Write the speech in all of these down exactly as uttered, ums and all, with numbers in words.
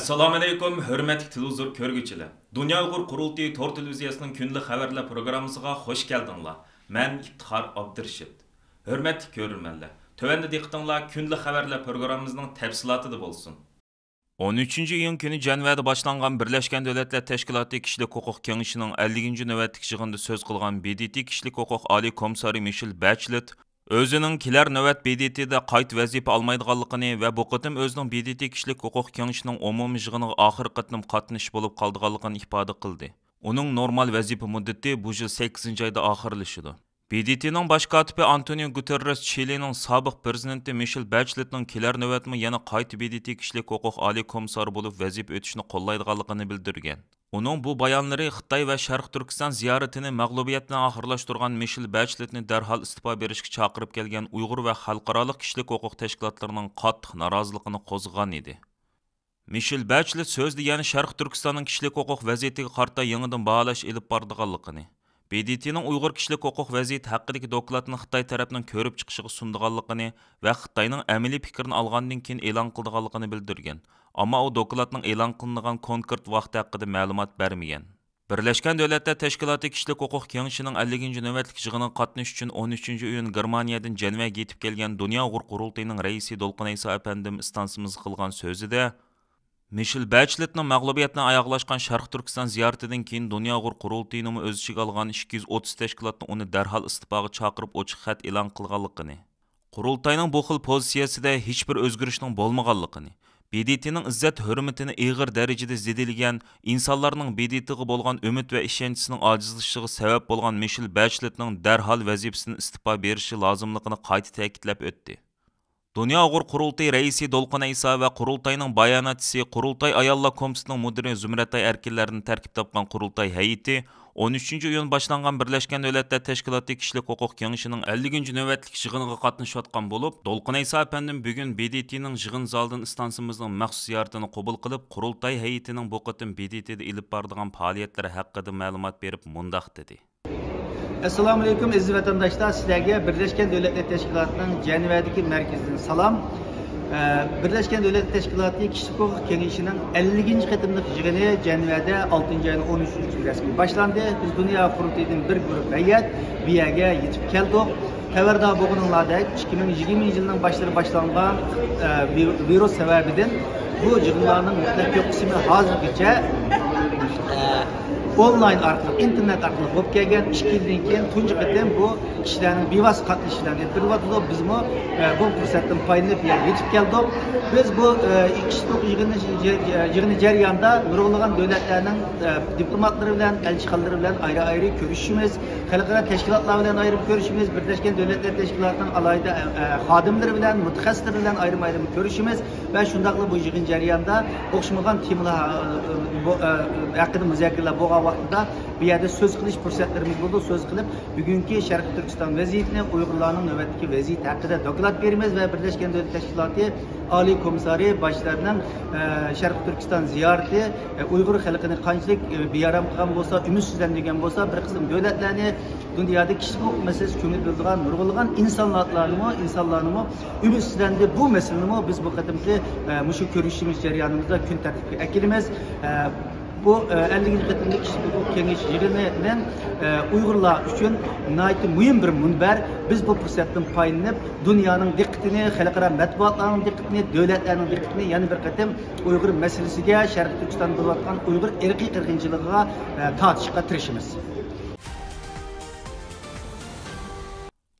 ئەسسالامۇئەلەيكۇم، ھۆرمەتلىك تېلېۋىزور كۆرگۈچىلەر! دۇنيا ئۇيغۇر قۇرۇلتىيى تور تېلېۋىزىيەسىنىڭ كۈندىلىك خەۋەرلەر پروگراممىسىغا خۇش كەلدىڭلار. مەن ئىپتىخار ئابدۇرېشىت. ھۆرمەتلىك كۆرۈرمەنلەر، تۆۋەندە دىققىتىڭلار كۈندىلىك خەۋەرلەر پروگراممىمىزنىڭ تەپسىلاتىدا بولسۇن. ئون ئۈچىنچى ئىيۇن كۈنى جەنۋەدە باشلانغان بىرلەشكەن دۆلەتلەر تەشكىلاتى كىشىلىك ھوقۇق كېڭىشىنىڭ ئەللىكىنچى نۆۋەتلىك يىغىنىدا سۆز قىلغان ب د ت كىشىلىك ھوقۇق ئالىي كومىسسارى مىشېل بەچلېت ئۆزىنىڭ كېلەر نۆۋەت ب د ت دا قايتا ۋەزىپە ئالمايدىغانلىقىنى ۋە بۇ قېتىم ئۆزىنىڭ ب د ت كىشىلىك ھوقۇق كېڭىشىنىڭ ئومۇمىي يىغىنىغا ئاخىرقى قېتىم قاتنىشىش بولۇپ قالىدىغانلىقىنى ئىپادە قىلدى. ئۇنىڭ نورمال ۋەزىپە مۇددىتى بۇ يىل سەككىزىنچى ئايدا ئاخىرلىشىدۇ. ب د ت نىڭ باش كاتىپى ئانتونىيو گۇتېررېس چىلىنىڭ سابىق پىرېزىدېنتى مىشېل بەچلېتنىڭ كېلەر نۆۋەتمۇ يەنە قايتا ب د ت كىشىلىك ھوقۇق ئالىي كومىسسارى بولۇپ ۋەزىپە ئۆتىشىنى قوللايدىغانلىقىنى بىلدۈرگەن. ئۇنىڭ بۇ بايانلىرى خىتاي ۋە شەرقىي تۈركىستان زىيارىتىنى مەغلۇبىيەت بىلەن ئاخىرلاشتۇرغان مىشېل بەچلېتنى دەرھال ئىستېپا بېرىشكە چاقىرىپ كەلگەن ئۇيغۇر ۋە خەلقئارالىق كىشىلىك ھوقۇق تەشكىلاتلىرىنىڭ قاتتىق نارازىلىقىنى قوزغىغان ئىدى. مىشېل بەچلېت سۆزىدە يەنە شەرقىي تۈركىستاننىڭ كىشىلىك ھوقۇق ۋەزىيىتىگە قارىتا يېڭىدىن باھالاش ئېلىپ بارىدىغانلىقىنى، ب د ت نىڭ ئۇيغۇر كىشىلىك ھوقۇق ۋەزىيىتى ھەققىدىكى دوكلاتنى خىتاي تەرەپنىڭ كۆرۈپ چىقىشىغا سۇنىدىغانلىقىنى ۋە خىتاينىڭ ئەمەلىي پىكرىنى ئالغاندىن كېيىن ئېلان قىلىدىغانلىقىنى بىلدۈرگەن، ئەمما ئۇ دوكلاتنىڭ ئېلان قىلىنىدىغان كونكرېت ۋاقتى ھەققىدە مەلۇمات بەرمىگەن. بىرلەشكەن دۆلەتلەر تەشكىلاتى كىشىلىك ھوقۇق كېڭىشىنىڭ ئەللىكىنچى نۆۋەتلىك يىغىنىغا قاتنىشىش ئۈچۈن ئون ئۈچىنچى ئىيۇن گېرمانىيەدىن جەنۋەگە يېتىپ كەلگەن دۇنيا ئۇيغۇر قۇرۇلتىيىنىڭ رەئىسى دولقۇن ئەيسا ئەپەندىم ئىستانسىمىزغا قىلغان سۆزىدە، مىشېل بەچلېتنىڭ مەغلۇبىيەت بىلەن ئاياغلاشقان شەرقىي تۈركىستان زىيارىتىدىن كېيىن دۇنيا ئۇيغۇر قۇرۇلتىيىنىمۇ ئۆز ئىچىگە ئالغان ئىككى يۈز ئوتتۇز تەشكىلاتنىڭ ئۇنى دەرھال ئىستېپاغا چاقىرىپ ئوچۇق خەت ئېلان قىلغانلىقىنى، قۇرۇلتاينىڭ بۇ خىل پوزىتسىيەسىدە ھېچبىر ئۆزگىرىشنىڭ بولمىغانلىقىنى، ب د ت نىڭ ئىززەت ھۆرمىتىنى ئېغىر دەرىجىدە زېدىلىگەن، ئىنسانلارنىڭ ب د ت غا بولغان ئۈمىد ۋە ئىشەنچىسىنىڭ ئاجىزلىشىشىغا سەۋەب بولغان مىشېل بەچلېتنىڭ دەرھال ۋەزىپىسىدىن ئىستېپا بېرىشى لازىملىقىنى قايتا تەكىتلەپ ئۆتتى. دۇنيا ئۇيغۇر قۇرۇلتىيى رەئىسى دولقۇن ئەيسا ۋە قۇرۇلتاينىڭ باياناتچىسى قۇرۇلتاي ئاياللار كومىتېتىنىڭ مۇدىرى زۇمرەتئاي ئەركىنلەردىن تەركىب تاپقان قۇرۇلتاي ھەيئىتى ئون ئۈچىنچى ئىيۇن باشلانغان بىرلەشكەن دۆلەتلەر تەشكىلاتى كىشىلىك ھوقۇق كېڭىشىنىڭ ئەللىكىنچى نۆۋەتلىك يىغىنىغا قاتنىشىۋاتقان بولۇپ، دولقۇن ئەيسا ئەپەندىم بۈگۈن ب د ت نىڭ يىغىن زالىدىن ئىستانسىمىزنىڭ مەخسۇس زىيارىتىنى قوبۇل قىلىپ، قۇرۇلتاي ھەيئىتىنىڭ بۇ قېتىم ب د ت دا ئېلىپ بارىدىغان پائالىيەتلىرى ھەققىدە مەلۇمات بېرىپ مۇنداق دېدى. ئەسسالامۇئەلەيكۇم، ئەزىز ۋەتەنداشلار، سىلەرگە بىرلەشكەن دۆلەتلەر تەشكىلاتىنىڭ جەنۋەدىكى مەركىزىدىن سالام. ئە، بىرلەشكەن دۆلەتلەر تەشكىلاتى كىشىلىك ھوقۇق كېڭىشىنىڭ ئەللىكىنچى قېتىملىق يىغىنى جەنۋەدە ئالتىنچى ئاينىڭ ئون ئۈچىنچى كۈنى رەسمىي باشلاندى. بىز دۇنيا قۇرۇلتىيىدىن بىر گۇرۇپ ھەيئەت بۇ يەرگە يېتىپ كەلدۇق. خەۋەردار بولغىنىڭلاردەك، ئىككى مىڭ يىگىرمىنچى يىلنىڭ باشلىرى باشلانغان، ئە، ۋىر-، ۋىرۇس سەۋەبىدىن بۇ يىغىنلارنىڭ مۇتلەق كۆپ قىسمى ھازىرغىچە، ئە، ئونلاين ئارقىلىق، ئىنتېرنېت ئارقىلىق بولۇپ كەلگەن. ئىككى يىلدىن كېيىن تۇنجى قېتىم بۇ كىشىلەرنىڭ بىۋاسىتە قاتنىشىشى بىلەن ئېلىپ بېرىلىۋاتىدۇ. بىزمۇ، ئە، بۇ پۇرسەتتىن پايدىلىنىپ بۇ يەرگە يېتىپ كەلدۇق. بىز بۇ، ئە، كىشىلىك يىغىننى، يىغىنى جەريانىدا نۇرغۇنلىغان دۆلەتلەرنىڭ، ئە، دىپلوماتلىرى بىلەن، ئەلچىخانىلىرى بىلەن ئايرى-ئايرى كۆرۈشۈشىمىز، خەلقئارا تەشكىلاتلار بىلەن ئايرىم كۆرۈشىمىز، بىرلەشكەن دۆلەتلەر تەشكىلاتىنىڭ ئالاھىدە، ئە، ئە، خادىملىرى بىلەن، مۇتەخەسسىسلىرى بىلەن ئايرىم-ئايرىم كۆرۈشىمىز ۋە شۇنداقلا بۇ يىغىن جەريانىدا ئوخشىمىغان تېمىلار، ئە، بۇ، ئە، ھەققىدە مۇزاكىرىلەر بولغان ۋاقتىدا بۇ يەردە سۆز قىلىش پۇرسەتلىرىمىز بولىدۇ. سۆز قىلىپ، بۈگۈنكى شەرقىي تۈركىستان ۋەزىيىتىنى، ئۇيغۇرلارنىڭ نۆۋەتتىكى ۋەزىيىتى ھەققىدە دوكلات بېرىمىز ۋە بىرلەشكەن دۆلەتلەر تەشكىلاتى ئالىي كومىسسارى باشلىرىنىڭ، ئە، شەرقىي تۈركىستان زىيارىتى ئۇيغۇر خەلقىنى قانچىلىك، ئە، بىئارام قىلغان بولسا، ئۈمىدسىزلەندۈرگەن بولسا، بىر قىسىم دۆلەتلەرنى، دۇنيادا كىشىلىك ھوقۇق مەسىلىسىگە كۆڭۈل بۆلىدىغان نۇرغۇنلىغان ئىنسانلارنىمۇ، ئىنسانلارنىمۇ ئۈمىدسىزلەندۈرۈپ، بۇ مەسىلىنىمۇ بىز بۇ قېتىمقى، ئە، مۇشۇ كۆرۈشۈشىمىز جەريانىمىزدا كۈن تەرتىپكە ئەكېلىمىز. ئە، بۇ، ئە، ئەللىكىنچى قېتىملىق كىشىلىك ھوقۇق كېڭىشى يىغىنىنىڭ، ئە، ئۇيغۇرلار ئۈچۈن ناھايىتى مۇھىم بىر مۇنبەر. بىز بۇ پۇرسەتتىن پايدىلىنىپ، دۇنيانىڭ دىققىتىنى، خەلقئارا مەتبۇئاتلارنىڭ دىققىتىنى، دۆلەتلەرنىڭ دىققىتىنى يەنە بىر قېتىم ئۇيغۇر مەسىلىسىگە، شەرقىي تۈركىستاندا بولۇۋاتقان ئۇيغۇر ئىرقىي قىرغىنچىلىقىغا، ئە، تارتىشقا تىرىشىمىز.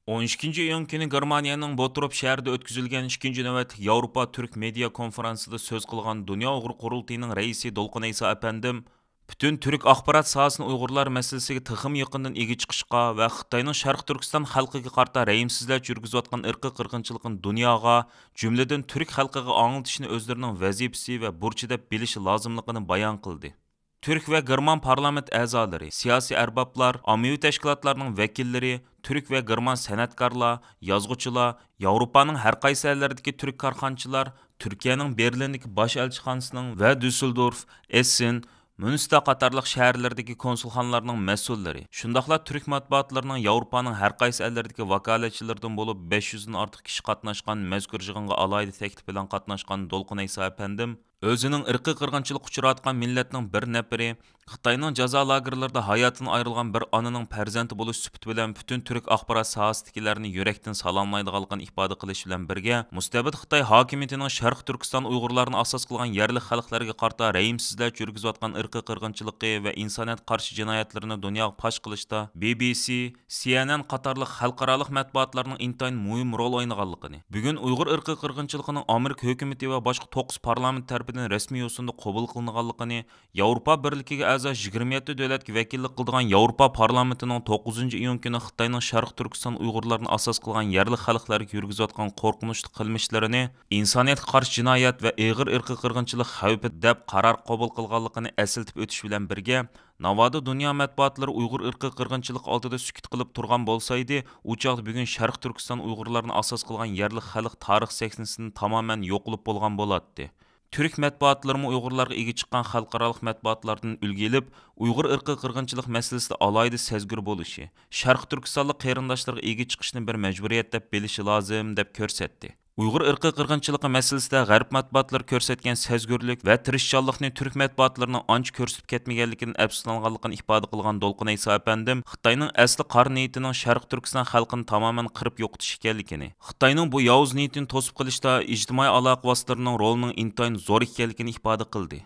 ئون ئىككىنچى ئىيۇن كۈنى گېرمانىيەنىڭ بوتروپ شەھىرىدە ئۆتكۈزۈلگەن ئىككىنچى نۆۋەتلىك ياۋروپا تۈرك مېدىيا كونفېرانسىدا سۆز قىلغان دۇنيا ئۇيغۇر قۇرۇلتىيىنىڭ رەئىسى دولقۇن ئەيسا ئەپەندىم، پۈتۈن تۈرك ئاخبارات ساھەسىنى ئۇيغۇرلار مەسىلىسىگە تېخىمۇ يېقىندىن ئىگە چىقىشقا ۋە خىتاينىڭ شەرقىي تۈركىستان خەلقىگە قارىتا رەھىمسىزلەرچە يۈرگۈزۈۋاتقان ئىرقىي قىرغىنچىلىقىنى دۇنياغا، جۈملىدىن تۈرك خەلقىگە ئاڭلىتىشنى ئۆزلىرىنىڭ ۋەزىپىسى ۋە بۇرچى دەپ بىلىشى لازىملىقىنى بايان قىلدى. تۈرك ۋە گېرمان پارلامېنت ئەزالىرى، سىياسىي ئەربابلار، ئاممىۋى تەشكىلاتلارنىڭ ۋەكىللىرى، تۈرك ۋە گېرمان سەنئەتكارلار، يازغۇچىلار، ياۋروپانىڭ ھەر قايسى ئەللىرىدىكى تۈرك كارخانىچىلار، تۈركىيەنىڭ بېرلىندىكى باش ئەلچىخانىسىنىڭ ۋە دۈسسېلدورف، ئېسسېن، ميۇنستر قاتارلىق شەھەرلەردىكى كونسۇلخانىلارنىڭ مەسئۇللىرى، شۇنداقلا تۈرك مەتبۇئاتلىرىنىڭ ياۋروپانىڭ ھەر قايسى ئەللىرىدىكى ۋاكالەتچىلىرىدىن بولۇپ بەش يۈزدىن ئارتۇق كىشى قاتناشقان مەزكۇر يىغىنغا ئالاھىدە تەكلىپ بىلەن قاتناشقان دولقۇن ئەيسا ئەپەندىم، ئۆزىنىڭ ئىرقىي قىرغىنچىلىققا ئۇچراۋاتقان مىللەتنىڭ بىر نەپىرى، خىتاينىڭ جازا لاگېرلىرىدا ھاياتىدىن ئايرىلغان بىر ئانىنىڭ پەرزەنتى بولۇش سۈپىتى بىلەن پۈتۈن تۈرك ئاخبارات ساھەسىدىكىلەرنى يۈرەكتىن سالاملايدىغانلىقىنى ئىپادە قىلىش بىلەن بىرگە، مۇستەبىت خىتاي ھاكىمىيىتىنىڭ شەرقىي تۈركىستان ئۇيغۇرلارنى ئاساس قىلغان يەرلىك خەلقلەرگە قارىتا رەھىمسىزلەرچە يۈرگۈزۈۋاتقان ئىرقىي قىرغىنچىلىقى ۋە ئىنسانىيەتكە قارشى جىنايەتلىرىنى دۇنياغا پاش قىلىشتا بى بى سى، سى ئېن ئېن قاتارلىق خەلقئارالىق مەتبۇئاتلارنىڭ ئىنتايىن مۇھىم رول ئوينىغانلىقىنى، بۈگۈن ئۇيغۇر ئىرقىي قىرغىنچىلىقىنىڭ ئامېرىكا ھۆكۈمىتى ۋە باشقا توققۇز پارلامېنت تەرىپىدىن رەسمىي يوسۇندا قوبۇل قىلىنغانلىقىنى، ياۋروپا بىرلىكىگە ئەزا يىگىرمە يەتتە دۆلەتكە ۋەكىللىك قىلىدىغان ياۋروپا پارلامېنتىنىڭ توققۇزىنچى ئىيۇن كۈنى خىتاينىڭ شەرقىي تۈركىستان ئۇيغۇرلارنى ئاساس قىلغان يەرلىك خەلقلەرگە يۈرگۈزۈۋاتقان قورقۇنچلۇق قىلمىشلىرىنى ئىنسانىيەتكە قارشى جىنايەت ۋە ئېغىر ئىرقىي قىرغىنچىلىق خەۋپى دەپ قارار قوبۇل قىلغانلىقىنى ئەسلىتىپ ئۆتۈش بىلەن بىرگە، ناۋادا دۇنيا مەتبۇئاتلىرى ئۇيغۇر ئىرقىي قىرغىنچىلىقى ئالدىدا سۈكۈت قىلىپ تۇرغان بولسايدى، ئۇ چاغدا بۈگۈن شەرقىي تۈركىستان ئۇيغۇرلارنى ئاساس قىلغان يەرلىك خەلق تارىخ سەھنىسىدىن تامامەن يوقىلىپ بولغان بولاتتى. تۈرك مەتبۇئاتلىرىمۇ ئۇيغۇرلارغا ئىگە چىققان خەلقئارالىق مەتبۇئاتلاردىن ئۈلگە ئېلىپ، ئۇيغۇر ئىرقىي قىرغىنچىلىق مەسىلىسىدە ئالاھىدە سەزگۈر بولۇشى، شەرقىي تۈركىستانلىق قېرىنداشلىرىغا ئىگە چىقىشنى بىر مەجبۇرىيەت دەپ بىلىشى لازىم، دەپ كۆرسەتتى. ئۇيغۇر ئىرقىي قىرغىنچىلىقى مەسىلىسىدە غەرب مەتبۇئاتلىرى كۆرسەتكەن سەزگۈرلۈك ۋە تىرىشچانلىقنى تۈرك مەتبۇئاتلىرىنىڭ ئانچە كۆرسىتىپ كەتمىگەنلىكىدىن ئەپسۇسلانغانلىقىنى ئىپادە قىلغان دولقۇن ئەيسا ئەپەندىم خىتاينىڭ ئەسلى قارا نىيىتىنىڭ شەرقىي تۈركىستان خەلقىنى تامامەن قىرىپ يوقىتىش ئىكەنلىكىنى، خىتاينىڭ بۇ ياۋۇز نىيىتىنى توسۇپ قېلىشتا ئىجتىمائىي ئالاقە ۋاسىتىلىرىنىڭ رولىنىڭ ئىنتايىن زور ئىكەنلىكىنى ئىپادە قىلدى.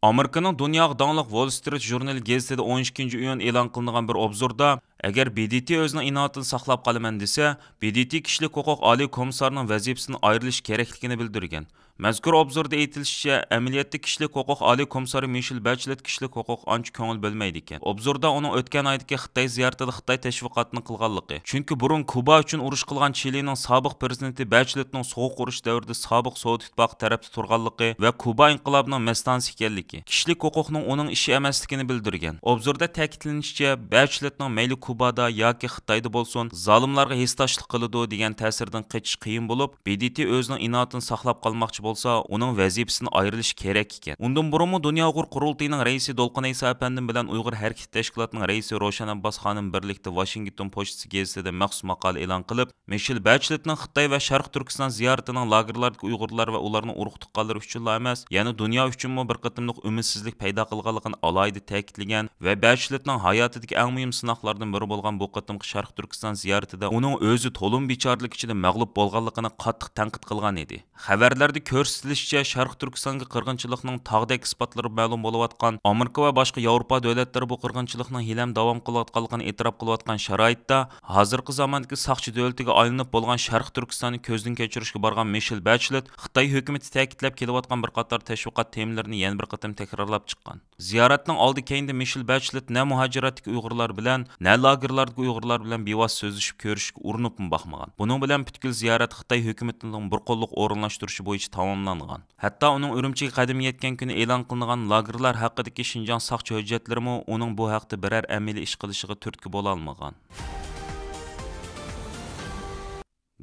ئامېرىكىنىڭ دۇنياغا داڭلىق ۋول سترىت ژۇرنىلى گېزىتىدە ئون ئىككىنچى ئىيۇن ئېلان قىلىنغان بىر ئوبزوردا، ئەگەر بى دې تې ئۆزىنىڭ ئىناۋىتىنى ساقلاپ قالىمەن دېسە، بى دې تې كىشىلىك ھوقۇق ئالىي كومىسسارىنىڭ ۋەزىپىسىدىن ئايرىلىشى كېرەكلىكىنى بىلدۈرگەن. مەزكۇر ئوبزوردا ئېيتىلىشىچە، ئەمەلىيەتتە كىشىلىك ھوقۇق ئالىي كومىسسارى مىشېل بەچلېت كىشىلىك ھوقۇققا ئانچە كۆڭۈل بۆلمەيدىكەن. ئوبزوردا ئۇنىڭ ئۆتكەن ئايدىكى خىتاي زىيارىتىدە خىتاي تەشۋىقاتىنى قىلغانلىقى، چۈنكى بۇرۇن كۇبا ئۈچۈن ئۇرۇش قىلغان چىلىنىڭ سابىق پىرېزىدېنتى بەچلېتنىڭ سوغۇق ئۇرۇش دەۋرىدە سابىق سوۋېت ئىتتىپاقى تەرەپتە تۇرغانلىقى ۋە كۇبا ئىنقىلابىنىڭ مەستانىسى ئىكەنلىكى، كىشىلىك ھوقۇقنىڭ ئۇنىڭ ئىشى ئەمەسلىكىنى بىلدۈرگەن. ئوبزوردا تەكىتلىنىشىچە، بەچلېتنىڭ مەيلى كۇبادا ياكى خىتايدا بولسۇن، زالىملارغا ھېسداشلىق قىلىدۇ دېگەن تەسىردىن قېچىش قىيىن بولۇپ، بى دې تې ئۆزىنىڭ ئىناۋىتىنى ساقلاپ قالماقچى بولسا، ئۇنىڭ ۋەزىپىسىدىن ئايرىلىشى كېرەك ئىكەن. ئۇندىن بۇرۇنمۇ دۇنيا ئۇيغۇر قۇرۇلتىيىنىڭ رەئىسى دولقۇن ئەيسا ئەپەندىم بىلەن ئۇيغۇر ھەرىكىتى تەشكىلاتىنىڭ رەئىسى روشەن ئابباس خانىم بىرلىكتە ۋاشىنگتون پوچتىسى گېزىتىدە مەخسۇس ماقالە ئېلان قىلىپ، مىشېل بەچلېتنىڭ خىتاي ۋە شەرقىي تۈركىستان زىيارىتىنىڭ لاگېرلاردىكى ئۇيغۇرلار ۋە ئۇلارنىڭ ئۇرۇق-تۇغقانلىرى ئۈچۈنلا ئەمەس، يەنە دۇنيا ئۈچۈنمۇ بىر قېتىملىق ئۈمىدسىزلىك پەيدا قىلغانلىقىنى ئالاھىدە تەكىتلىگەن ۋە بەچلېتنىڭ ھاياتىدىكى ئەڭ مۇھىم سىناقلاردىن بىرى بولغان بۇ قېتىمقى شەرقىي تۈركىستان زىيارىتىدە ئۇنىڭ ئۆزى تولىمۇ بىچارىلىك ئىچىدە مەغلۇپ بولغانلىقىنى قاتتىق تەنقىد قىلغان ئىدى. خەۋەرلەردە كۆرسىتىلىشىچە، شەرقىي تۈركىستانغا قىرغىنچىلىقنىڭ تاغدەك ئىسپاتلىرى مەلۇم بولۇۋاتقان ئامېرىكا ۋە باشقا ياۋروپا دۆلەتلىرى بۇ قىرغىنچىلىقنىڭ ھېلىھەم داۋام قىلىۋاتقانلىقىنى ئېتىراپ قىلىۋاتقان شارائىتتا، ھازىرقى زاماندىكى ساقچى دۆلىتىگە ئايلىنىپ بولغان شەرقىي تۈركىستاننى كۆزدىن كەچۈرۈشكە بارغان مىشېل بەچلېت خىتاي ھۆكۈمىتى تەكىتلەپ كېلىۋاتقان بىر قاتار تەشۋىقات تېمىلىرىنى يەنە بىر قېتىم تەكرارلاپ چىققان. زىيارەتنىڭ ئالدى كەينىدە مىشېل بەچلېت نە مۇھاجىرەتتىكى ئۇيغۇرلار بىلەن، نە لاگېرلاردىكى ئۇيغۇرلار بىلەن بىۋاسىتە سۆزلىشىپ كۆرۈشۈشكە ئۇرۇنۇپمۇ باقمىغان. بۇنىڭ بىلەن پۈتكۈل زىيارەت خىتاي ھۆكۈمىتىنىڭ بىر قوللۇق ئورۇنلاشتۇرۇشى بويىچە تاماملانغان. ھەتتا ئۇنىڭ ئۈرۈمچىگە قەدىمى يەتكەن كۈنى ئېلان قىلىنغان لاگېرلار ھەققىدىكى شىنجاڭ ساقچى ھۆججەتلىرىمۇ ئۇنىڭ بۇ ھەقتە بىرەر ئەمەلىي ئىش قىلىشىغا تۈرتكە بولالمىغان.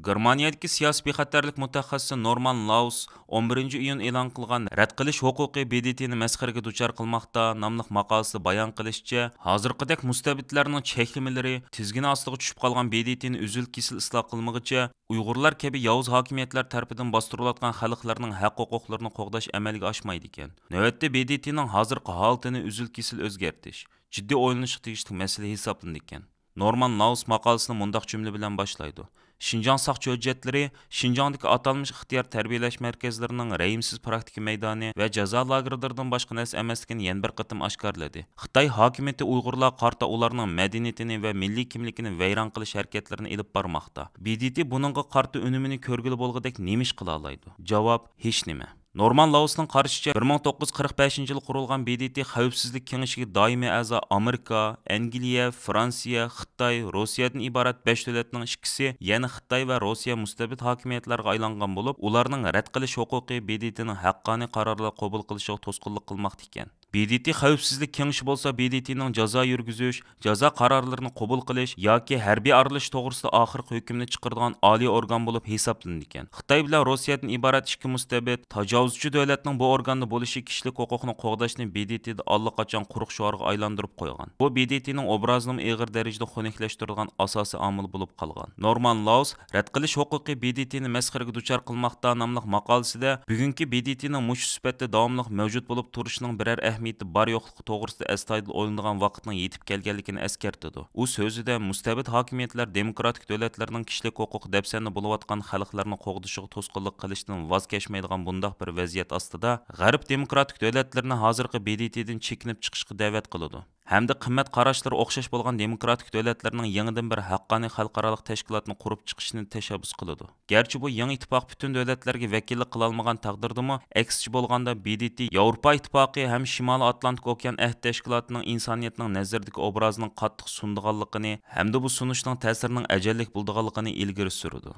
گېرمانىيەدىكى سىياسىي بىخەتەرلىك مۇتەخەسسىسى نورمان لاۋس ئون بىرىنچى ئىيۇن ئېلان قىلغان رەت قىلىش ھوقۇقى بى دې تېنى مەسخىرىگە دۇچار قىلماقتا ناملىق ماقالىسىدە بايان قىلىشىچە، ھازىرقىدەك مۇستەبىتلەرنىڭ چەكلىمىلىرى، تىزگىنى ئاستىغا چۈشۈپ قالغان بى دې تېنى ئۈزۈل-كېسىل ئىسلاھ قىلمىغىچە، ئۇيغۇرلار كەبى ياۋۇز ھاكىمىيەتلەر تەرىپىدىن باستۇرۇلۇۋاتقان خەلقلەرنىڭ ھەق-ھوقۇقلىرىنى قوغداش ئەمەلگە ئاشمايدىكەن. نۆۋەتتە بى دې تېنىڭ ھازىرقى ھالىتىنى ئۈزۈل-كېسىل ئۆزگەرتىش جىددىي ئويلىنىشقا تېگىشلىك مەسىلە ھېسابلىنىدىكەن. نورمان لاۋس ماقالىسىنى مۇنداق جۈملە بىلەن باشلايدۇ: شىنجاڭ ساقچى ھۆججەتلىرى شىنجاڭدىكى ئاتالمىش ئىختىيار تەربىيەلەش مەركەزلىرىنىڭ رەھىمسىز پراكتىكا مەيدانى ۋە جازا لاگېرلىرىدىن باشقا نەرسە ئەمەسلىكىنى يەنە بىر قېتىم ئاشكارىلىدى. خىتاي ھاكىمىيىتى ئۇيغۇرلارغا قارىتا ئۇلارنىڭ مەدەنىيىتىنى ۋە مىللىي كىملىكىنى ۋەيران قىلىش ھەرىكەتلىرىنى ئېلىپ بارماقتا. بى دې تې بۇنىڭغا قارىتا ئۈنۈمىنى كۆرگىلى بولغۇدەك نېمە ئىش قىلالايدۇ؟ جاۋاب: ھېچنېمە. نورمان لاۋسنىڭ قارىشىچە، بىر مىڭ توققۇز يۈز قىرىق بەشىنچى يىلى قۇرۇلغان بى دې تې خەۋپسىزلىك كېڭىشىگە دائىمىي ئەزا ئامېرىكا، ئەنگلىيە، فرانسىيە، خىتاي، روسىيەدىن ئىبارەت بەش دۆلەتنىڭ ئىككىسى، يەنى خىتاي ۋە روسىيە مۇستەبىت ھاكىمىيەتلەرگە ئايلانغان بولۇپ، ئۇلارنىڭ رەت قىلىش ھوقۇقى بى دې تېنىڭ ھەققانىي قارارلار قوبۇل قىلىشىغا توسقۇنلۇق قىلماقتا ئىكەن. ب د ت خەۋپسىزلىك كېڭىشى بولسا ب د ت نىڭ جازا يۈرگۈزۈش، جازا قارارلىرىنى قوبۇل قىلىش ياكى ھەربىي ئارىلىشىش توغرىسىدا ئاخىرقى ھۆكۈمنى چىقىرىدىغان ئالىي ئورگان بولۇپ ھېسابلىنىدىكەن. خىتاي بىلەن روسىيەدىن ئىبارەت ئىككى مۇستەبىت، تاجاۋۇزچى دۆلەتنىڭ بۇ ئورگاندا بولۇشى كىشىلىك ھوقۇقنى قوغداشنى ب د ت دا ئاللىقاچان قۇرۇق شوئارغا ئايلاندۇرۇپ قويغان. بۇ ب د ت نىڭ ئوبرازىنىمۇ ئېغىر دەرىجىدە خۇنۈكلەشتۈرىدىغان ئاساسىي ئامىل بولۇپ قالغان. نورمان لاوس رەت قىلىش ھوقۇقى ب د ت نى مەسخىرىگە دۇچار قىلماقتا ناملىق ماقالىسىدە بۈگۈنكى ب د ت نىڭ مۇشۇ سۈپەتتە داۋاملىق مەۋجۇت بولۇپ تۇرۇشىنىڭ بىرەر ئەھمىيىتى بار يوقلۇقى توغرىسىدا ئەستايىدىل ئويلىنىدىغان ۋاقىتنىڭ يېتىپ كەلگەنلىكىنى ئەسكەرتىدۇ. ئۇ سۆزىدە مۇستەبىت ھاكىمىيەتلەر دېموكراتىك دۆلەتلەرنىڭ كىشىلىك ھوقۇق دەپسەندە بولۇۋاتقان خەلقلەرنى قوغدىشىغا توسقۇنلۇق قىلىشتىن ۋاز كەچمەيدىغان بۇنداق بىر ۋەزىيەت ئاستىدا غەرب دېموكراتىك دۆلەتلىرىنى ھازىرقى ب د ت دىن چېكىنىپ چىقىشقا دەۋەت قىلىدۇ. ھەمدە قىممەت قاراشلىرى ئوخشاش بولغان دېموكراتىك دۆلەتلەرنىڭ يېڭىدىن بىر ھەققانىي خەلقئارالىق تەشكىلاتنى قۇرۇپ چىقىشىنى تەشەببۇس قىلىدۇ. گەرچە بۇ يېڭى ئىتتىپاق پۈتۈن دۆلەتلەرگە ۋەكىللىك قىلالمىغان تەقدىردىمۇ، ئەكسىچە بولغاندا ب د ت ياۋروپا ئىتتىپاقى ھەم شىمالىي ئاتلانتىك ئوكيان ئەھدى تەشكىلاتىنىڭ ئىنسانىيەتنىڭ نەزىرىدىكى ئوبرازىنىڭ قاتتىق سۇنىدىغانلىقىنى ھەمدە بۇ سۇنۇشنىڭ تەسىرىنىڭ ئەجەللىك بولىدىغانلىقىنى ئىلگىرى سۈرىدۇ.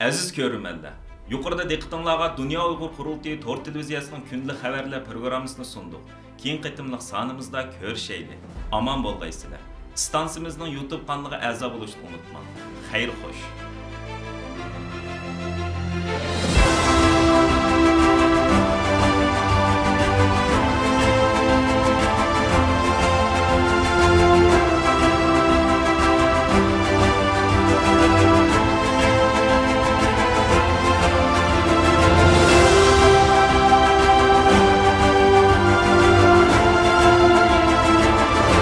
ئەزىز كۆرۈرمەنلەر، يۇقىرىدا دىققىتىڭلارغا دۇنيا ئۇيغۇر قۇرۇلتىيى تور تېلېۋىزىيەسىنىڭ كۈندىلىك خەۋەرلەر پروگراممىسىنى سۇندۇق. كېيىنكى قېتىملىق سانىمىزدا كۆرۈشەيلى. ئامان بولغايسىلەر. ئىستانسىمىزنىڭ يۇتۇب قانىلىغا ئەزا بولۇشنى ئۇنتۇماڭ. خەير خوش.